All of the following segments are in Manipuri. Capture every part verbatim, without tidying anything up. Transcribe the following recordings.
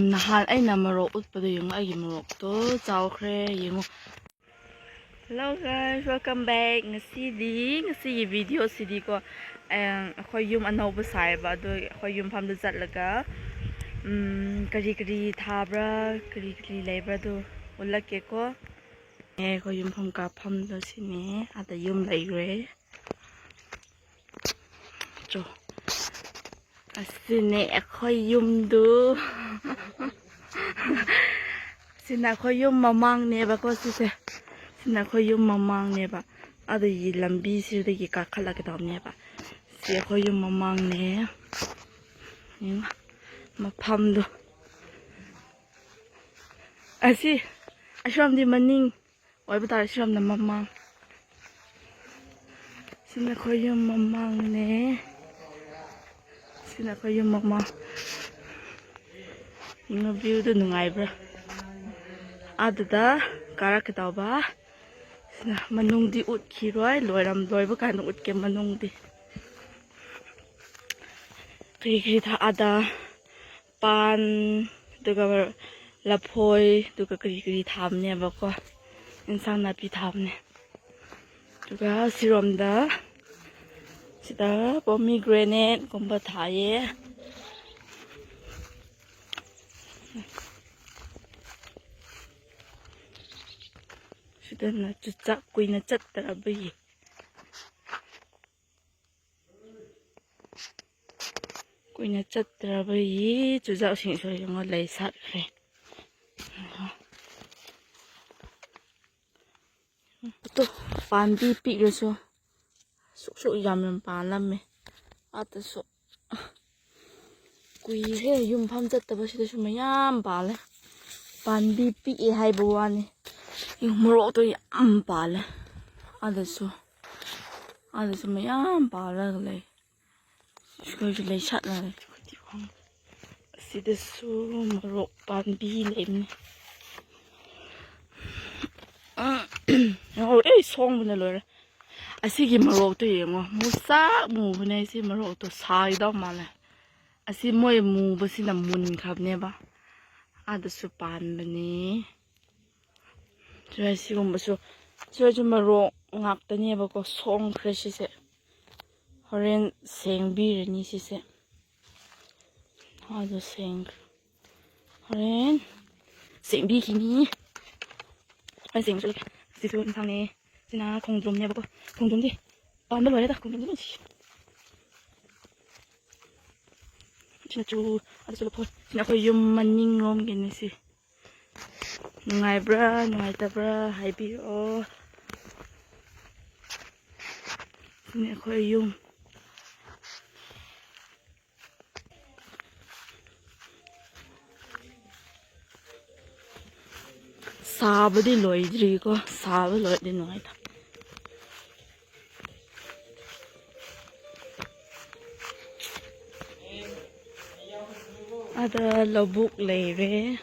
ꯅꯍꯥꯟ ꯑꯩꯅ ꯃꯣꯔꯣꯛ ꯎꯠꯄꯗꯣ ꯌꯦꯡꯉꯣ, ꯑꯩꯒꯤ ꯃꯣꯔꯣꯛꯇꯣ ꯆꯥꯎꯈ꯭ꯔꯦ ꯌꯦꯡꯉꯣ꯫ Hello guys, welcome back. ꯉꯁꯤꯗꯤ, ꯉꯁꯤꯒꯤ video ꯁꯤꯗꯤꯀꯣ, ꯑꯦ, ꯑꯩꯈꯣꯏ ꯌꯨꯝ ꯑꯅꯧꯕ ꯁꯥꯏꯌꯦꯕ, ꯑꯗꯨ ꯑꯩꯈꯣꯏ ꯌꯨꯝꯐꯝꯗ ꯆꯠꯂꯒ, ꯎꯝ, ꯀꯔꯤ ꯀꯔꯤ ꯊꯥꯕ꯭ꯔꯥ, ꯀꯔꯤ ꯀꯔꯤ ꯂꯩꯕ꯭ꯔꯥ ꯑꯗꯨ ꯎꯠꯂꯛꯀꯦꯀꯣ꯫ ꯑꯦ, ꯑꯩꯈꯣꯏ ꯌꯨꯝꯐꯝ ꯀꯥꯐꯝꯗꯣ ꯁꯤꯅꯦ, ꯑꯗ ꯌꯨꯝ ꯂꯩꯈ꯭ꯔꯦ꯫ ꯆꯣ꯫ ꯑꯁꯤꯅꯦ ꯑꯩꯈꯣꯏ ꯌꯨꯝꯗꯨ꯫ ꯁꯤꯅ ꯑꯩꯈꯣꯏ ꯌꯨꯝ ꯃꯃꯥꯡꯅꯦꯕꯀꯣ ꯁꯤꯁꯦ꯫ ꯁꯤꯅ ꯑꯩꯈꯣꯏ ꯌꯨꯝ ꯃꯃꯥꯡꯅꯦꯕ꯫ ꯑꯗꯨꯒꯤ ꯂꯝꯕꯤꯁꯤꯗꯒꯤ ꯀꯥꯈꯠꯂꯛꯀꯗꯕꯅꯦꯕ꯫ ꯁꯤ ꯑꯩꯈꯣꯏ ꯌꯨꯝ ꯃꯃꯥꯡꯅꯦ꯫ ꯌꯦꯡꯉꯣ, ꯃꯐꯝꯗꯣ꯫ ꯑꯁꯤ ꯑꯁꯣꯝꯗꯤ ꯃꯅꯤꯡ ꯑꯣꯏꯕ ꯇꯥꯔꯦ, ꯁꯤꯔꯣꯝꯗ ꯃꯃꯥꯡ꯫ ꯁꯤꯅ ꯑꯩꯈꯣꯏ ꯌꯨꯝ ꯃꯃꯥꯡꯅꯦ꯫ ꯁꯤꯅ ꯑꯩꯈꯣꯏ ꯌꯨꯝ ꯃꯃꯥꯡ꯫ ꯌꯦꯡꯉꯣ, viewꯗꯨ ꯅꯨꯡꯉꯥꯏꯕ꯭ꯔꯥ? ꯑꯗꯨꯗ ꯀꯥꯔꯛꯀꯦ ꯇꯧꯕ꯫ ꯁꯤꯅ ꯃꯅꯨꯡꯗꯤ ꯎꯠꯈꯤꯔꯣꯏ, ꯂꯣꯏꯔꯝ-, ꯂꯣꯏꯕ ꯀꯥꯟꯗ ꯎꯠꯀꯦ ꯃꯅꯨꯡꯗꯤ꯫ ꯀꯔꯤ ꯀꯔꯤ ꯊꯥ-, ꯑꯗ ꯄꯥꯟ, ꯑꯗꯨꯒ ꯂꯐꯣꯏ, ꯑꯗꯨꯒ ꯀꯔꯤ ꯀꯔꯤ ꯊꯥꯕꯅꯦꯕꯀꯣ, ꯏꯟꯁꯥꯡ ꯅꯥꯄꯤ ꯊꯥꯕꯅꯦ꯫ ꯑꯗꯨꯒ ꯁꯤꯔꯣꯝꯗ, ꯁꯤꯗ pomegranateꯀꯨꯝꯕ ꯊꯥꯏꯌꯦ꯫ ꯁꯤꯗꯅ ꯆꯨꯖꯥꯛ ꯀꯨꯏꯅ ꯆꯠꯇ꯭ꯔꯕꯒꯤ꯫ ꯀꯨꯏꯅ ꯆꯠꯇ꯭ꯔꯕꯒꯤ ꯆꯨꯖꯥꯛꯁꯤꯡꯁꯨ ꯌꯦꯡꯉꯣ, ꯂꯩ ꯁꯥꯠꯈ꯭ꯔꯦ꯫ ꯑꯗꯣ ꯄꯥꯝꯕꯤ ꯄꯤꯛꯂꯁꯨ ꯁꯨꯛ ꯁꯨꯛ ꯌꯥꯝ ꯌꯥꯝ ꯄꯥꯜꯂꯝꯃꯦ꯫ ꯑꯗꯨꯁꯨ ꯀꯨꯏꯔꯦ ꯌꯨꯝꯐꯝ ꯆꯠꯇꯕꯁꯤꯗꯁꯨ ꯃꯌꯥꯝ ꯄꯥꯜꯂꯦ꯫ ꯄꯥꯝꯕꯤ ꯄꯤꯛꯑꯦ ꯍꯥꯏꯕ ꯋꯥꯅꯤ, ꯃꯣꯔꯣꯛꯇꯣ ꯌꯥꯝ ꯄꯥꯜꯂꯦ꯫ ꯑꯗꯨꯁꯨ, ꯑꯗꯨꯁꯨ ꯃꯌꯥꯝ ꯄꯥꯜꯂꯒ ꯂꯩ꯫ ꯁꯤꯈꯣꯏꯁꯨ ꯂꯩ ꯁꯥꯠꯅꯔꯦ꯫ ꯑꯁꯤꯗꯁꯨ ꯃꯣꯔꯣꯛ ꯄꯥꯝꯕꯤ ꯂꯩꯕꯅꯤ꯫ ꯃꯣꯔꯣꯛ ꯂꯣꯏ ꯁꯣꯡꯕꯅ ꯂꯣꯏꯔꯦ꯫ ꯑꯁꯤꯒꯤ ꯃꯣꯔꯣꯛꯇꯣ ꯌꯦꯡꯉꯣ, ꯃꯨꯁꯥꯛ ꯃꯨꯕꯅꯦ꯫ ꯁꯤ ꯃꯣꯔꯣꯛꯇꯣ ꯁꯥꯒꯗꯧ ꯃꯥꯜꯂꯦ꯫ ꯑꯁꯤ ꯃꯣꯏ ꯃꯨꯕꯁꯤꯅ ꯃꯨꯟꯈ꯭ꯔꯕꯅꯦꯕ꯫ ꯑꯥꯗꯁꯨ ꯄꯥꯟꯕꯅꯦ꯫ ꯁꯤꯒꯨꯝꯕꯁꯨ, ꯁꯤꯁꯨ ꯃꯔꯣꯛ ꯉꯥꯛꯇꯅꯦꯕꯀꯣ, ꯁꯣꯡꯈ꯭ꯔꯦ ꯁꯤꯁꯦ꯫ ꯍꯣꯔꯦꯟ ꯁꯦꯡꯕꯤꯔꯅꯤ ꯁꯤꯁꯦ꯫ ꯑꯗꯨ ꯁꯦꯡ-, ꯍꯣꯔꯦꯟ ꯁꯦꯡꯕꯤꯈꯤꯅꯤ꯫ ꯍꯣꯔꯦꯟ ꯁꯦꯡꯕꯁꯨ ꯂꯣꯏ-, ꯁꯤꯁꯨ ꯏꯟꯁꯥꯡꯅꯦ꯫ ꯁꯤꯅ ꯈꯣꯡꯗ꯭ꯔꯨꯝꯅꯦꯕꯀꯣ꯫ ꯈꯣꯡꯗ꯭ꯔꯨꯝꯗꯤ ꯄꯥꯟꯕ ꯂꯣꯏꯔꯦꯗ, ꯈꯣꯡꯗ꯭ꯔꯨꯝꯗꯤ ꯂꯣꯏ ꯁꯤ-, ꯁꯤꯅ ꯆꯨ, ꯑꯗꯨꯁꯨ ꯂꯐꯣꯏ꯫ ꯁꯤꯅ ꯑꯩꯈꯣꯏ ꯌꯨꯝ ꯃꯅꯤꯡꯔꯣꯝꯒꯤꯅꯤ ꯁꯤ꯫ ꯅꯨꯡꯉꯥꯏꯕ꯭ꯔꯥ ꯅꯨꯡꯉꯥꯏꯇꯕ꯭ꯔꯥ ꯍꯥꯏꯕꯤꯔꯛꯑꯣ꯫ ꯁꯤꯅꯤ ꯑꯩꯈꯣꯏ ꯌꯨꯝ꯫ ꯁꯥꯕꯗꯤ ꯂꯣꯏꯗ꯭ꯔꯤꯀꯣ, ꯁꯥꯕ ꯂꯣꯏꯔꯗꯤ ꯅꯨꯡꯉꯥꯏꯇꯕ꯫ ꯑꯗ ꯂꯧꯕꯨꯛ ꯂꯩꯔꯦ꯫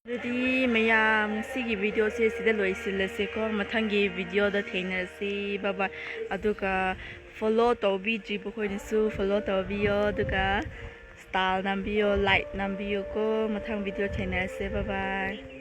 ꯑꯗꯨꯗꯤ ꯃꯌꯥꯝ, ꯉꯁꯤꯒꯤ videoꯁꯦ ꯁꯤꯗ ꯂꯣꯏꯁꯤꯜꯂꯁꯦꯀꯣ꯫ ꯃꯊꯪꯒꯤ videoꯗ ꯊꯦꯡꯅꯔꯁꯤ꯫ Bye bye꯫ ꯑꯗꯨꯒ follow ꯇꯧꯕꯤꯗ꯭ꯔꯤꯕ ꯈꯣꯏꯅꯁꯨ follow ꯇꯧꯕꯤꯌꯣ, ꯑꯗꯨꯒ star ꯅꯝꯕꯤꯌꯣ, like ꯅꯝꯕꯤꯌꯣꯀꯣ꯫ ꯃꯊꯪ video ꯊꯦꯡꯅꯔꯁꯦ꯫ Bye bye꯫